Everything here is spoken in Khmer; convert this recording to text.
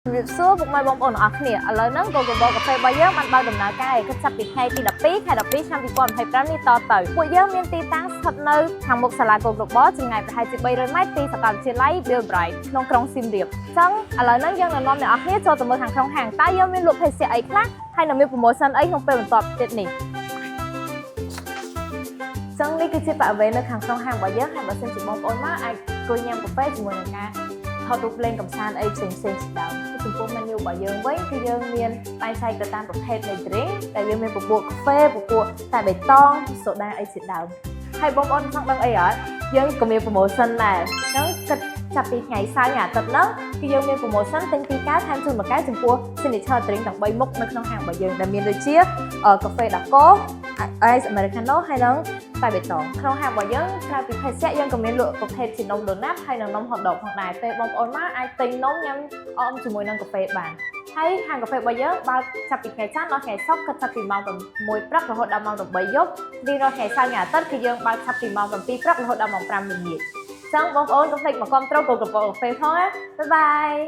ជំរាបសួរពុកម៉ែបងប្អូនទាំងអស់គ្នាឥឡូវហ្នឹង Go Global Cafe របស់យើងបានបើកដំណើរការឲ្យគិតចាប់ពីថ្ងៃទី12ខែ12ឆ្នាំ2025នេះតទៅពួកយើងមានទីតាំងស្ថិតនៅខាងមុខសាលា Go Global ចម្ងាយប្រហែលជា300ម៉ែត្រពីសាកលវិទ្យាល័យ Bill Bright ក្នុងក្រុងសៀមរាបអញ្ចឹងឥឡូវហ្នឹងយើងនឹងនាំអ្នកនរគ្នាចូលទៅមើលខាងក្នុងហាងតើយើងមានលក់ភេសជ្ជៈអីខ្លះហើយនឹងមាន promotion អីក្នុងពេលបន្ទាប់ទៀតនេះចឹងនេះគឺជាបរិវេណនៅខាងក្នុងហាងរបស់យើងហើយបើសិនជាបងប្អូនមកអាចអង្គុយញ៉ាំកាហ្វេជាមួយនឹងការថតរូបលេងកម្សាន្តអីផ្សេងផ្សេងៗជាដើមចំពោះ menu របស់យើងវិញគឺយើងមានបែងចែកទៅតាមប្រភេទនៃ drink ដែលយើងមានពពួកកាហ្វេពពួកតែបៃតងសូដាអីជាដើមហើយបងប្អូនចង់ដឹងអីអត់យើងក៏មាន promotion ដែរអញ្ចឹងគិតចាប់ពីថ្ងៃសៅរ៍ថ្ងៃអាទិត្យហ្នឹងគឺយើងមាន promotion ទិញពីរកែវថែមជូនមួយកែវចំពោះ signature drink ទាំង3មុខនៅក្នុងហាងរបស់យើងដែលមានដូចជាកាហ្វេដាកូ Ice Americano ហើយនិងតែបៃតងក្នុងហាងរបស់យើងក្រៅពីភេសជ្ជៈយើងក៏មានលក់ប្រភេទជានំដូណាត់ហើយនិងនំ hot dog ផងដែរពេលបងប្អូនមកអាចទិញនំញ៉ាំអមជាមួយនឹងកាហ្វេបានហើយហាងកាហ្វេរបស់យើងបើកចាប់ពីថ្ងៃច័ន្ទដល់ថ្ងៃសុក្រគិតចាប់ពីម៉ោង6ព្រឹករហូតដល់ម៉ោង8យប់រៀងរាល់ថ្ងៃសៅរ៍ថ្ងៃអាទិត្យគឺយើងបើកចាប់ពីម៉ោង7ព្រឹករហូតដល់ម៉ោង5ល្ងាចចឹងបងប្អូនកុំភ្លេចមកគាំទ្រ Go Global Cafe ផងណាbye bye.